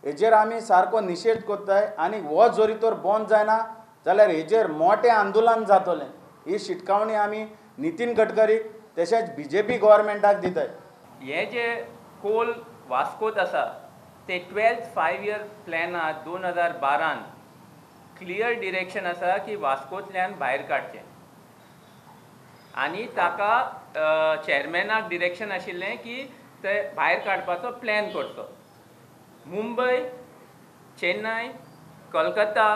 हेजेर आमी सारको निशेध करताय आनी हो जरी तर बंद जायना जाल्यार हेजेर मोठें आंदोलन जातलें। ही शिटकावणी आमी नितीन गडकरीक तशेंच बीजेपी गव्हर्मेंटाक दिताय। हे जे कोल वास्कोत आसा ते 12th 5 year प्लॅनात 2012 clear direction आसा की वास्कोंतल्यान भायर काडचें आनी ताका चेअरमॅनाक डिरेक्शन आशिल्लें की ते भायर काडपाचो प्लॅन करचो। मुंबय, चेन्नय, कलकत्ता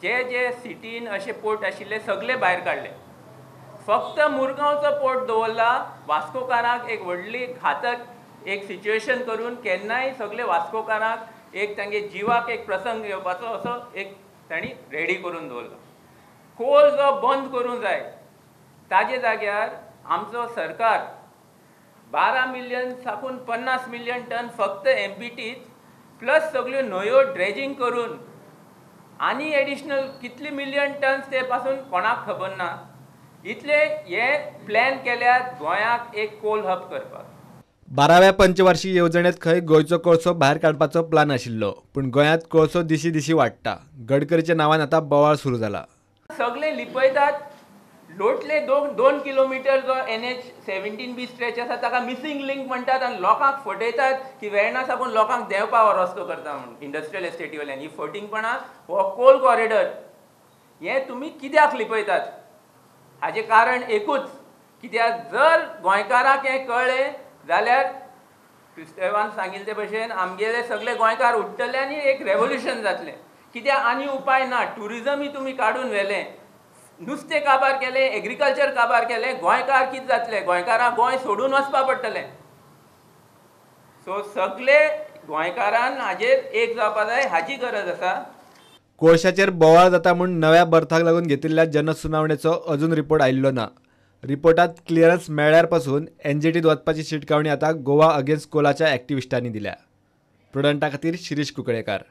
जे जे सिटीन अशे पोर्ट आशिल्ले सगळे भायर काडले, फक्त मुरगांवचो पोर्ट दवरला। वास्कोकारांक एक व्हडली घातक एक सिच्युएशन करून केन्नाय सगळे वास्कोकारांक एक तांगे जिवाक एक प्रसंग येवपाचो असो एक तांणी रेडी करून दवरलो। कोल जो बंद करूंक जाय ताजे जाग्यार आमचो सरकार 12 मिलियन साकून 50 मिलियन टन फक्त एमबीटीच प्लस सगळ्यो न्हंयो ड्रेजिंग करून आनी एडिशनल कितले मिलियन टन्स ते पासून कोणाक खबर ना। इतले हे प्लॅन केल्यात गोंयाक एक कोल हब करपाक। 12व्या पंचवार्षिक येवजणेत खंय गोंयचो कोळसो भायर काडपाचो प्लान आशिल्लो, पूण गोंयांत कोळसो दिशी दिशी वाडटा। गडकरीच्या नांवान आतां बोवाळ सुरू जाला। सगळे लिपयतात। लोटले 2 किलोमिटर जो NH 17B stretch आसा ताका मिसिंग लिंक म्हणटात आनी लोकांक फटयतात की वेर्णा साकून लोकांक देंवपा हो रस्तो करता म्हणून इंडस्ट्रियल एस्टेटी वयल्यान। ही फटींगपणां, हो कोल कॉरिडर हे तुमी कित्याक लिपयतात हाजें कारण एकूच, कित्याक जर गोंयकारांक हें कळ्ळें जाल्यार क्रिस्तेवान सांगिल्ले भशेन आमगेले सगळे गोंयकार उठ्ठले आनी एक रेवोल्युशन जातलें। कित्याक आनी उपाय ना। ट्युरिजमूय तुमी काडून व्हेलें, नुस्तें काबार केलें, एग्रीकल्चर काबार केलें, गोंयकार कितें जातले? गोंयकारांक गोंय सोडून वचपा पडटलें। सो सगळे गोंयकारान हाजेर एक जावपा जाय हाजी गरज आसा। कोळशाचेर बोवाळ जाता म्हूण नव्या बर्थाक लागून घेतिल्ल्या जनसुनावणेचो अजून रिपोर्ट आयिल्लो ना। रिपोर्टात क्लियरन्स मेळ्ळ्यार पासून एनजीटीत वचपाची शिटकावणी आतां गोवा अगेन्स्ट कोलाच्या एक्टिविस्टांनी दिल्या। प्रुडंटा खातीर शिरीष कुंकळेकार।